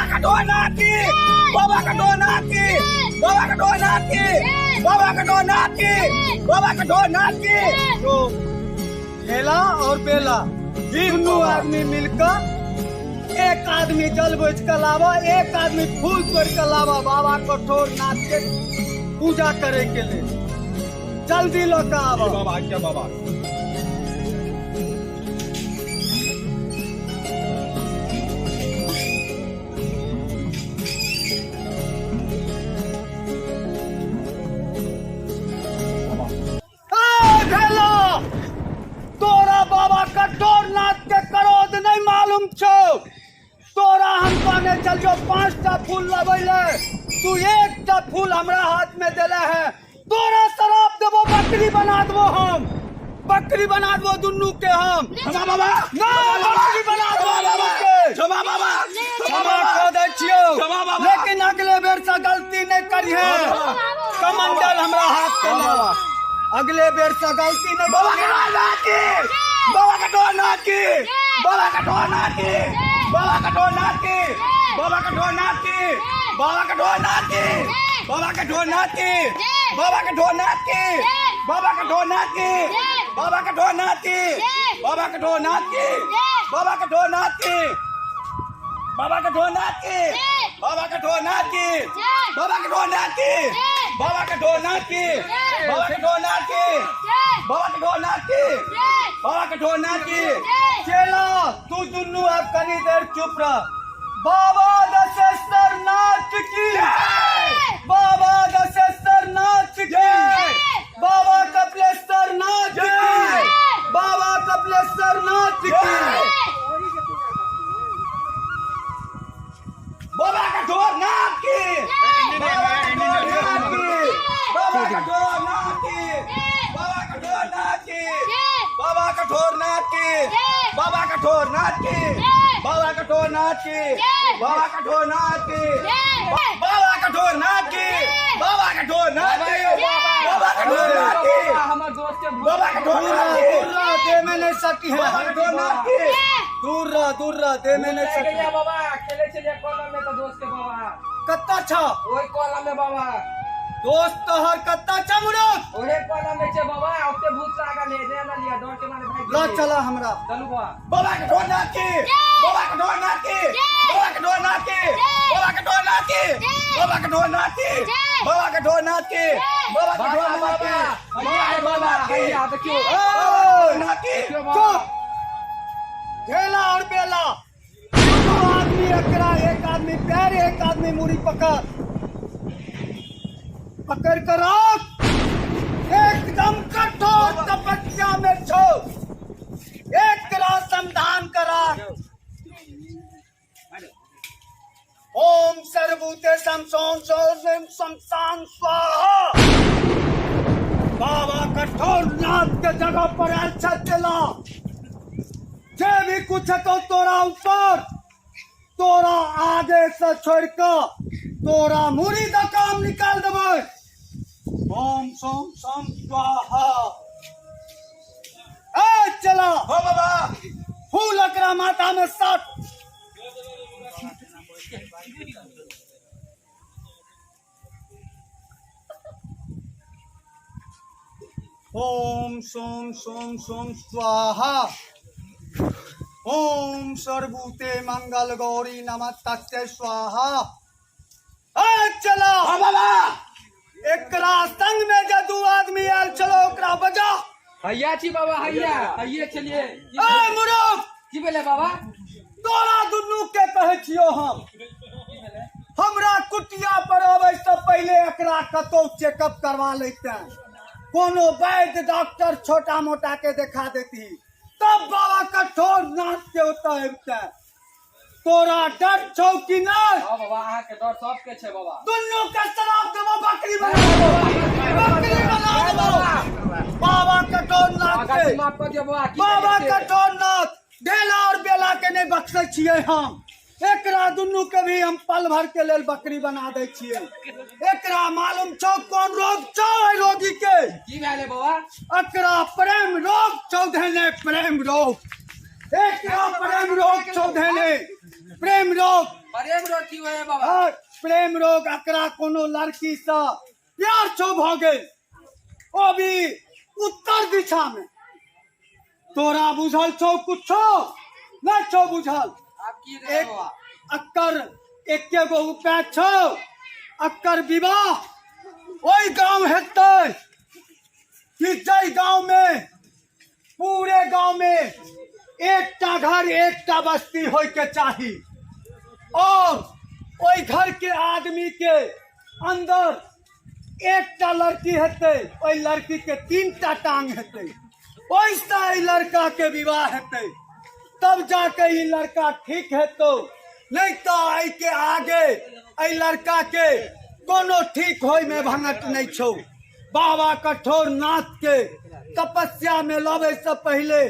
कठोरनाथ की, बाबा कठोरनाथ की, बाबा कठोरनाथ की, बाबा कठोरनाथ की, बाबा कठोरनाथ की। तो ठेला और बेला दुनू आदमी मिलकर एक आदमी जल बोझ के लावा, एक आदमी फूल तोड़ के लावा बाबा कठोरनाथ के पूजा करे के लिए। जल्दी लऽ के आवा। बाबा आज्ञा बाबा। ए भेला, तोरा बाबा कठोरनाथ के क्रोध नहीं मालूम छौ। तोरा हम कहने चल जो 5टा फूल लबै ले, तू 1टा फूल हमरा हाथ में देले है। तोरा शराब देबो, बकरी बना देबो, हम बकरी बना देबो दुनू के हम। क्षमा बाबा, ना बकरी बना देबो दुनू के। क्षमा बाबा, क्षमा कऽ दै छियौ, क्षमा बाबा। लेकिन अगले बेर से गलती नहीं करिहे। कमंडल हमरा हाथ के लावा, अगले बेर से गलती नहीं बाबा करिहे। कठोरनाथ की, बाबा कठोरनाथ की, बाबा कठोरनाथ की, बाबा कठोरनाथ की, बाबा कठोरनाथ की, बाबा कठोरनाथ की, बाबा कठोरनाथ की, बाबा कठोरनाथ की, बाबा कठोरनाथ की, बाबा कठोरनाथ की, बाबा कठोरनाथ की, बाबा कठोरनाथ की, बाबा कठोरनाथ की, बाबा कठोरनाथ की, बाबा कठोरनाथ की, बाबा कठोरनाथ की, बाबा कठोरनाथ की, बाबा कठोरनाथ की, बाबा कठोरनाथ की। चेला तू दुनू आब कनी देर चुप रह। बाबा दशेश्वर नाथ की, बाबा दशेश्वर नाथ की, बाबा कपिलेश्वर नाथ की, बाबा कपिलेश्वर नाथ की। बाबा कठोरनाथ की, बाबा कठोरनाथ की, बाबा कठोरनाथ की, बाबा कठोरनाथ की, बाबा कठोरनाथ की, बाबा कठोरनाथ की, बाबा कठोरनाथ की, बाबा कठोरनाथ की, बाबा कठोरनाथ की, बाबा कठोरनाथ की, बाबा कठोरनाथ की, हमर दोस्त के बाबा दूर कठोरनाथ रह, की, दूर रह, देह में नहीं सटी है। बाबा कठोरनाथ की। दूर रह, दूर रह, देह में नहीं सटी है। बाबा खेले छलियै कॉलम में तऽ दोस्त के बाबा। कत्ता छौ? ओहि कॉलम में बाबा। दोस्त तोहर कत्ता छौ मुरत? ओहे कॉलम में छै बाबा, ओते भूत लागल है, नहि आनलियै, डर के मारे भागि ल गेलियै। चला हमरा। चलू बाबा। बाबा कठोरनाथ की, बाबा कठोरनाथ की, बाबा कठोरनाथ की, बाबा कठोरनाथ की, बाबा कठोरनाथ की, बाबा कठोरनाथ की, बाबा कठोरनाथ की, बाबा कठोरनाथ की, हैया देखियौ। कठोरनाथ की। देखियौ बाबा। चुप। ढेला और बेला दू आदमी एकरा, एक आदमी पैर, एक आदमी मुड़ी पकड़ पकड़ कर राख। एकदम कठोर तपस्या में छो, एकरा संधान करा। ओम सर्वभूते शमशान शमशान स्वाहा। बाबा कठोरनाथ के जगह पर आयल चला, जे भी कुछ है तो तोरा ऊपर, तोरा आगे से छोड़ के तोरा मुड़ी द काम निकाल देबै। ओम सोम सोम स्वाहा। ए चला हो बाबा। फूल एकरा माथा में साट। ओम सोम सोम सोम स्वाहा। ओम सर्वभूते मंगल गौरी नमस्तस्यै स्वाहा। ए चला हो बाबा। एकरा संग में जे दू आदमी आयल चलो ओकरा बजा। हैया छी बाबा, हैया हैये छलियै। ए मुरुख, की भेलै बाबा? तोरा दुनू के कहै छियौ हम, हमरा कुटिया पर अबै से पहिले एकरा कतौ चेकअप करवा लैते, कोनो वैद्य डॉक्टर छोटा मोटा के देखा देती, तब बाबा कठोरनाथ के ओतऽ अबिते। तोरा डर छौ कि नहीं? हाँ बाबा, अहाँ के डर सबके छै बाबा। दुनू के शराब देबो, बकरी बना देबो, बकरी बना देबो। बाबा कठोरनाथ के, माफ कऽ दियौ बाबा, की बाबा करै छियै? कठोरनाथ ढेला और बेला के नहीं बख्शै छियै हम। एकरा दुनू के भी हम पल भर के लेल बकरी बना दै छियै। एकरा मालूम छौ कोन रोग छौ एहि रोगी के? की भेलै बाबा? एकरा प्रेम रोग छौ धेने, प्रेम रोग। एकरा प्रेम रोग छौ धेने, प्रेम रोग। प्रेम रोग की होय बाबा? हँ, प्रेम रोग। एकरा कोनो लड़की से प्यार छौ भऽ गेल, ओ भी उत्तर दिशा में। तोरा बुझल छौ कुछो नहि छौ बुझल? आब की रे एक बाबा? अक्कर एके गो उपाय छौ। अक्कर विवाह ओहि गांव हेतै कि जाहि गांव में पूरे गांव में एकटा घर, एकटा बस्ती होय के चाही और ओहि घर के आदमी के अंदर एकटा लड़की हेतै, ओहि लड़की के 3टा टांग हेतै, ओहिसँ एहि लड़का के विवाह हेतै, तब जाके ई लड़का ठीक हेतौ। नहीं तो एहि के आगे एहि लड़का के कोनो ठीक होय में भंगट नहीं छौ। बाबा कठोर नाथ के तपस्या में लबै से पहले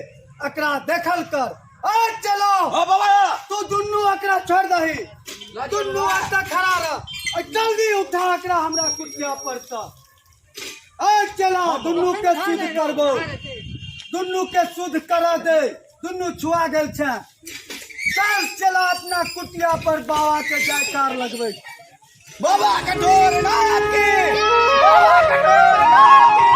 एकरा देखल कर। अरे चलो। हाँ बाबा। तू दुनू एकरा छोड़ दही, दुनू एतऽ खड़ा रह आ जल्दी उठा एकरा हमरा कुटिया पर से। अरे चला, दुनू के शुद्ध करबो, दुनू के शुद्ध करा दे, दुनू छुआ गेल छै। चल चला अपना कुटिया पर, बाबा के जयकार लगबै। बाबा कठोर नाथ की, बाबा कठोर नाथ की।